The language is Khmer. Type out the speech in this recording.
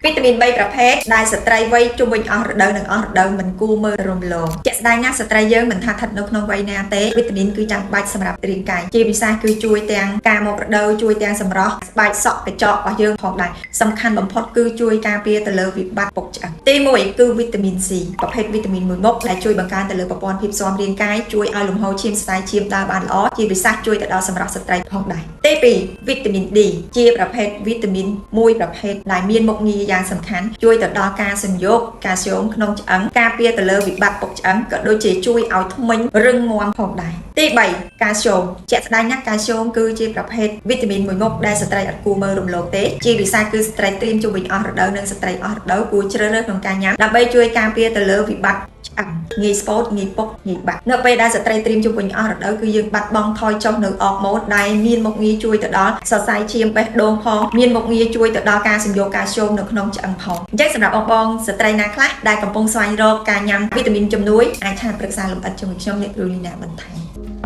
វីតាមីន3ប្រភេទដែលស្ត្រីវ័យជុំវិញអស់រដូវនិងអស់រដូវមិនគួរមើលរំលងជាក់ស្ដែងណាស់ស្ត្រីយើងមិនថាស្ថិតនៅក្នុងវ័យណាទេវីតាមីនគឺចាំបាច់សម្រាប់រាងកាយជាពិសេសគឺជួយទាំងការមករដូវជួយទាំងសម្រស់ស្បែកសក់កញ្ចក់របស់យើងផងដែរសំខាន់បំផុតគឺជួយការពារទៅលើវិបត្តិពុកឆ្អឹងទី1គឺវីតាមីន C ប្រភេទវីតាមីនមួយមុខដែលជួយបង្កើនទៅលើប្រព័ន្ធភាពស៊ាំរាងកាយជួយឲ្យលំហូរឈាមស្បែកឈាមដើរបានល្អជាពិសេសជួយទៅដល់សម្រស់ស្ត្រីផងដែរទី2វីតាមីន D ជាប្រភេទវីតាមីនមួយប្រភេទដែលមានមុខងារយ៉ាងសំខាន់ជួយទៅដល់ការសញ្យោគកាល់ស្យូមក្នុងឆ្អឹងការពារទៅលើវិបត្តិពុកឆ្អឹងក៏ដូចជាជួយឲ្យធ្មេញរឹងមាំផងដែរទី3កាល់ស្យូមជាក់ស្ដែងណាស់កាល់ស្យូមគឺជាប្រភេទវីតាមីនមួយមុខដែលស្ត្រីអត់គួរមើលរំលងទេជាពិសេសគឺស្ត្រីត្រៀមជុំវិញអស់រដូវនិងស្ត្រីអស់រដូវគួរជ្រើសរើសក្នុងការញ៉ាំដើម្បីជួយការពារទៅលើវិបត្តិឆ្អឹងងាយស្ពោតងាយពុកងាយបាក់នៅពេលដែលស្ត្រីត្រៀមជុំវិញអស់រដូវគឺយើងបាត់បង់ថយចុះនៅអរម៉ូនដែលមានមុខងារជួយទៅដល់សរសៃឈាមបេះដូងផងមានមុខងារជួយទៅដល់ការសម្យោគកាល់ស្យូមនៅក្នុងឆ្អឹងផងអញ្ចឹងសម្រាប់បងបងស្ត្រីណាខ្លះដែលកំពុងស្វែងរកការញ៉ាំវីតាមីនជំនួយអាច chat ប្រឹក្សាលម្អិតជាមួយខ្ញុំអ្នកគ្រូលីណាបន្ថែម។